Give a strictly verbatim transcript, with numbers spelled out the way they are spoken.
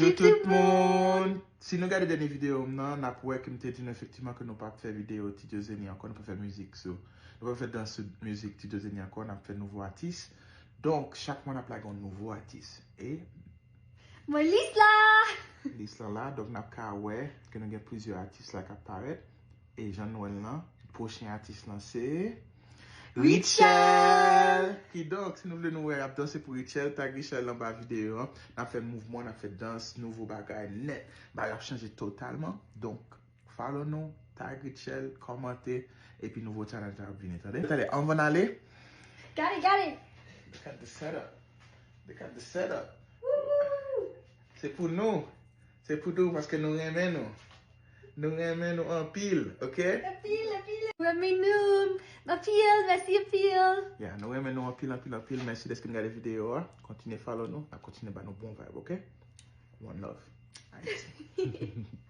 Yo tout moun! Si nou gade dènye videyo m nan, n ap wè ke m te di nou efektivman ke nou p ap fè videyo Ti Djozeni ankò, nou p ap fè mizik sou, nou p ap fè dans sou mizik Ti Djozeni ankò, n ap fè nouvo atis. Donk, chak mwa n ap lage yon nouvo atis. E Mwen lis la! Lis lan la, donk n ap ka wè ke nou gen plizyè atis la k ap parèt. E jan nou wè l lan, pwochen atis lan se Richelle! Kidonk, si nou vle nou wè ap danse pou Richelle, tag Richelle anba videyo an. N ap fè mouvman, n ap fè dans, nouvo bagay nèt. Bagay ap chanje totalman. Donk, follow nou, tag Richelle, kòmante, epi nouvo challenge la ap vini, tande? Tande, anvan n ale, Gade, gade! Look at the setup. Look at the setup. Se pou nou. Se pou nou paske nou renmen nou. Nou renmen nou anpil, ok? Anpil, anpil! Renmen nou! Anpil, mèsi anpil! Ya, nou renmen nou anpil, anpil, anpil. Mèsi dèske n gade videyo a. Kontinye follow nou. N ap kontinye ba nou bon vibe, ok? One love. Alright.